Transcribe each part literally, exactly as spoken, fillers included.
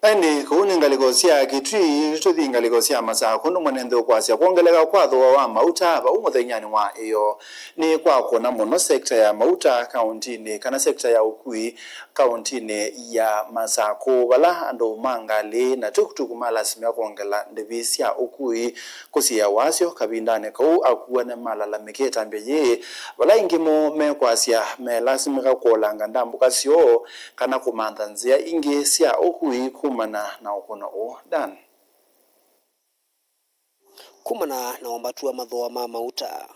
Ĩndĩ kũu nĩ ngalĩko sya Kitui, tũthi ngalĩko sya Masakũ, nũmwe nĩ nthĩ ũkwasya kwongeleka kwa thooa wa mauta vau mũthenyanĩ wa ĩyoo nĩ kwakũna mũno sekta ya mauta kaũntinĩ, kana sekta ya ũkui kaũntinĩ ya Masakũ, vala andũ ma ngalĩ na tukutuku malasimĩka kwongela ndĩvi sya ũkui kũsiĩa wasyo kavindanĩ kau. Akuanĩ malalamĩkĩe ĩtambya yĩĩ, vala aingĩ moo mekwasya melasimĩka kũolanga ndambũka syoo kana kũmantha nzĩa ingĩ sya ũkui kumana na ũkũno ũũ. Dan. Kumana na wambatu wa mathooa ma mauta.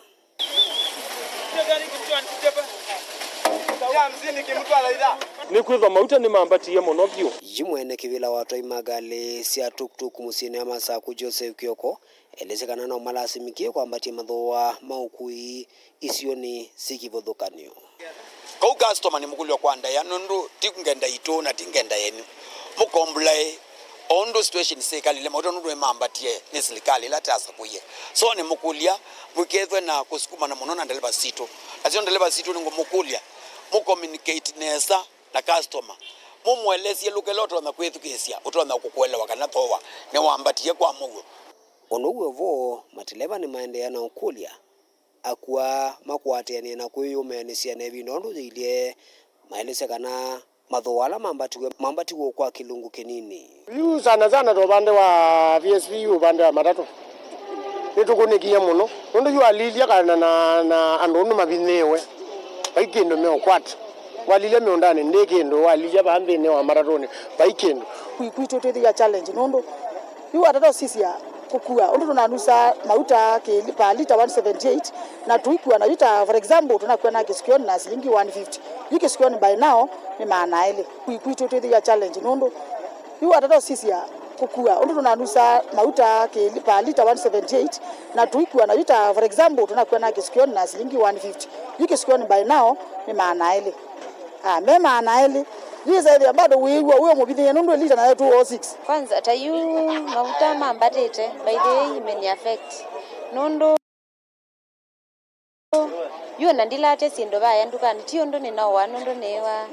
Nĩkwĩthwa mauta nĩmambatie mũno vyũ. Yu mwene kĩvĩla wa atwai ma ngalĩ sya tuktuk mũsyĩnĩ wa Masakũ, Joseph Kioko, elesya kana no malasimĩkie kwambatya mathooa ma ũkui isionĩ syĩ kĩvathũkany'o. Kau customer nĩmũkũlya kwa ndaĩa, nũndũ ti ngenda itũ na ti ngenda yenyu. Mũkombulae o ũndũ situation syĩkalile, mauta nũndũ nĩmambatie nĩ silikalĩ ĩla tasakũie. So nĩmũkũlya mũikethwe na kũsukumana mũno na ndeleva sitũ. Nasyo ndeleva sitũ nĩngũmũkũlya mũcommunicate nesa na customer, mũmũelesye lũka ĩla ũtonya kwĩthukĩĩsya, ũtonya kũkũelewa kana thooa nĩwambatie kwa mũuo. O na ũu wĩ vo, mateleva nĩmaendeea na ũkũlya akua makũatĩanĩe na kwĩyũmĩanĩsya na ĩvinda ũndũ yĩilye, maelesya kana mathooa ala mambatiwe, mambatiwe o kwa kĩlungu kĩnini. Yu sana sana ta ũvande wa V S V, yu ũvande wa matatũ nĩtũkũnĩkie mũno, nũndũ yu walilya kana na, na andũ ũndũ mavinyĩĩwe, vai kĩndũ meũkwata. Walilya mĩũndanĩ, ndĩ kĩndũ, walilya vaa nthĩnĩ wa matatũnĩ, vai kĩndũ. Kwi-, kwitũ twĩthĩwa challenge, nũndũ yu watata ũsisya kũkua, ũndũ tũnanusaa mauta kĩ-, per lita one seventy-eight, na tũikua na yu ta, for example, tũnakw'a na kĩsikioni na silingi one fifty. Yu kĩsikioni by now nĩ maana elĩ. Kwi-, kwitũ twĩthĩwa challenge, nũndũ yu watata ũsisya kũkua, ũndũ tũnanusaa mauta kĩ-, per lita one seventy-eight, na tũikua na yu ta, for example, tũnakw'a na kĩsikioni na silingi one fifty. Yu kĩsikioni by now nĩ maana elĩ. Ah, me maana elĩ. Yu ĩsa ĩthĩa bado wĩw'a wĩ mũvithĩe, nũndũ lita nayo two oh six. Kwanza, ta yu mauta mambatĩte, by the way, imeni affect. Nũndũ yu ona ndilatya syĩndũ vaya ndukanĩ, ti ũndũ nĩnaũa, nũndũ nĩĩwa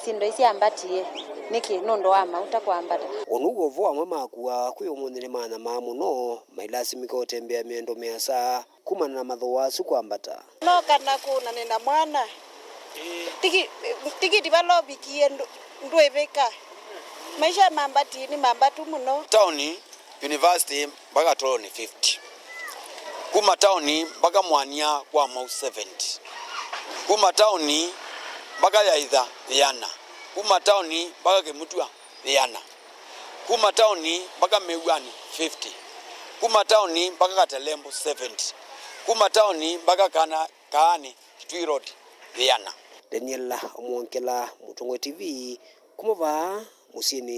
syĩndũ isyambatie. Nĩkĩ? Nũndũ wa mauta kwambata. O na ũu wĩ vo, amwe makua kwĩ ũmũnthĩ nĩmanyamaa mũno, mailasimĩka ũtembea mĩendo mĩasa kumana na mathooa asu kwambata. Nooka na kũna nĩ na mwana. Tiki-, tikiti vala ũvikie ndũ-, ndwĩvĩka. Maisha mambatie nĩ mambatu mũno. Taoni, university mpaka Katoro nĩ fifty. Kuma taoni mpaka Mwania kwa Mau seventy. Kuma taoni mpaka Yaitha ĩana. Kuma taoni mpaka Kĩmutwa ĩana. Kuma taoni mpaka Mĩw'anĩ fifty. Kuma taoni mpaka Katelembo seventy. Kuma taoni mpaka Kana-, Kaanĩ, Kitui Road, ĩana. Daniel Mwongela, Mũtongoi T V, kuma vaa mũsyĩnĩ.